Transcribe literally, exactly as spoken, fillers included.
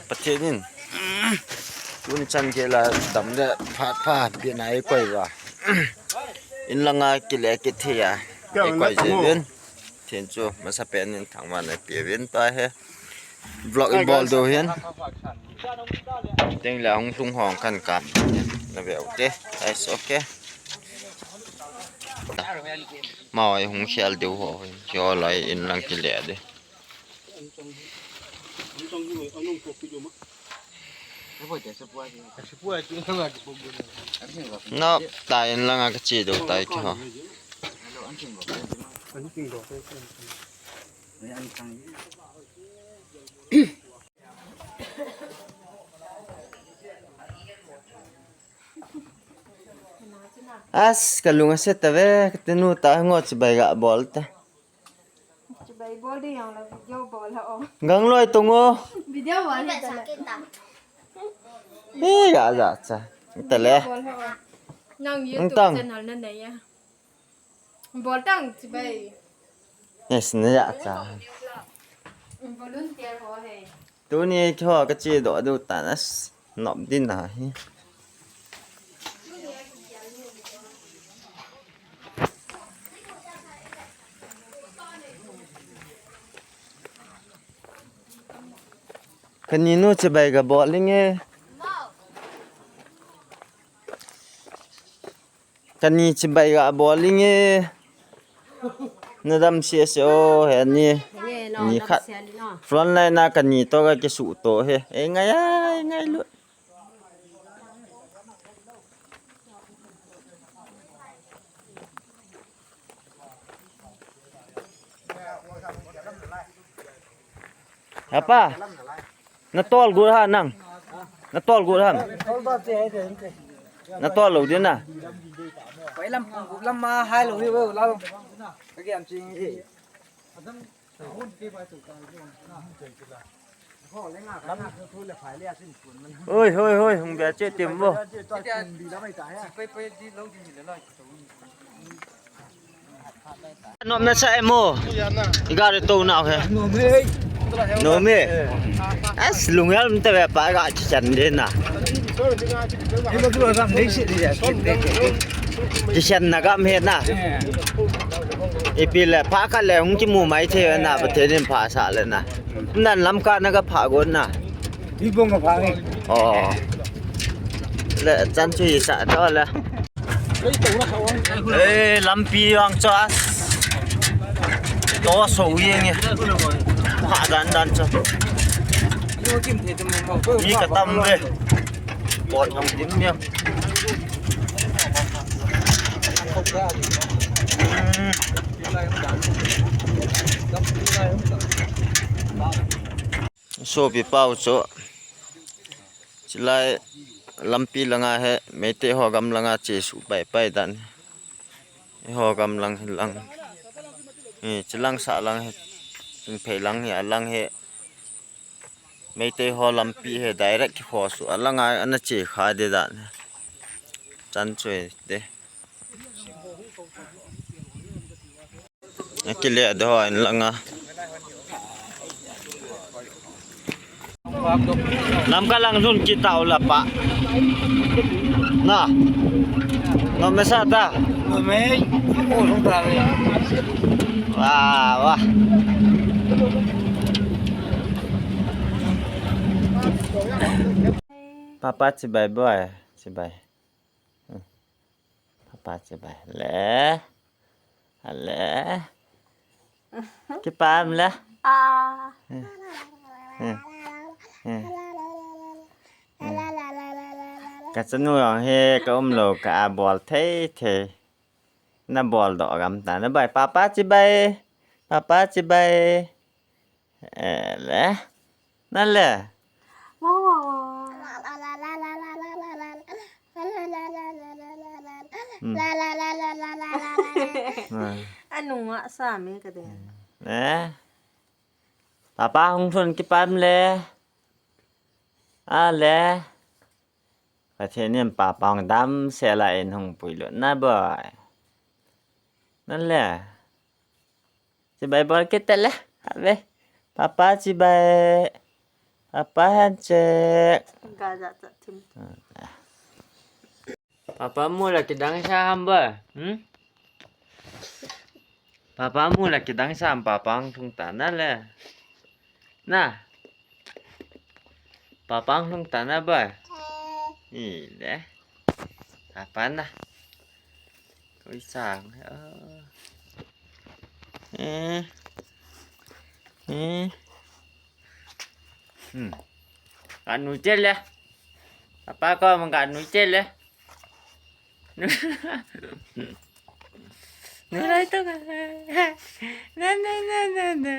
Pathen in tuni chan geiya dam le phat pha pia na eikoi uva, in langa kile kit thei a eikoi jeh uvin, Pathen chu masapen in thangvahna eipeuvin, tua hi vlog ibol diu hin. Teng le hung lhung hong kan kan na veu te. Guys, okay. Amavoi hung khel diu ho hin. Kihol a in lang kile ding. Na, tai in langa kache diu tai kihol. As, kalung ase tave, katinu ta ngo chibai gabol ta. Chibai bol ding jong la video bol ha o. Gangloi tung o. Video bol ha ta la. Hi, ga ja cha. Tale. Bol ha o. Nang YouTube channel na nei a. Bol tang chibai. Yes, na ja cha. Volunteer ho he. Tuni kihol kache doh diu tan as nop din ahi. Kaninu chibai gabol inge. Kani chibai gabol inge. Nadam sese o, he ni. Ni khat. Frontline a kani to kakisuh to he. Ei ngai a, ei ngailut. Apa. Natol got ham nang? Natol got ham? Natol lou ding na. Pai lam pung gup lam ma hai lou hi ve la. Ka kiam ching hi. Oi, oi, oi, hung bia che tim bo. Pai pai di lou di le loi. Nom nasa emo. I gari to nau he. Nom e. As lunghel mte ve pa ga chan de na. Chan na gam he na. Ipi le pa ka le hung kimu mai the na, Pathen in pha sa le na. Nan lam ka na ka pha gon na. Ibong ka pha nge. Oh. Le chan chu i sa to le. Eh, lampi vang chu a. To so yeng e. Ha dan dan chu. Mi ka tam ve. Pot nong dim nia. Hmm. Sopi pau chu. Chilai lampi langa he, Meitei ho gam langa chesuh pai pai dan. Eiho gam lang hi lang. Hi, chilang sa lang hi. Chingphei lang hi, alang hi. Meitei ho lampi hi direct kikhosuh. Alanga ana che kha de dan. Chan choi de. Akile doh in langa. Lamka lang lhun kit tau la pa. Na. Nom masa ta. Nom e. Ko lhung ta ve. Wah, wah. Papa chibai boy, chibai. Papa chibai le. Ale. Kipah em le. Ah. Ka chanu jong hi ka um lou ka a bol thei thei. Na bol doh gam ta na bai. Papa chibai. Papa chibai. Eh, le. Na le. Wow, wow, wow. Hmm. Ah. Anung a sa me ka de. Eh. Papa hung thun kipah em le. A le. Pathen in papa hung damsel a in hung puilut na boi. Na le. Chibai bol kit ta le. Ave. Papa chibai. Apa handshake. Gaza tak tim. Papa mu la kidang sa hamba. Hmm? Papa mu la kidang sa papa ang thung ta na le. Na. Papa ang thung ta na ba. Ile. Papa na. Koi sang. Eh. Eh. Hmm. Anu chele. Apa ko mangka anu chele. Nu lai to ka. Na na na na na.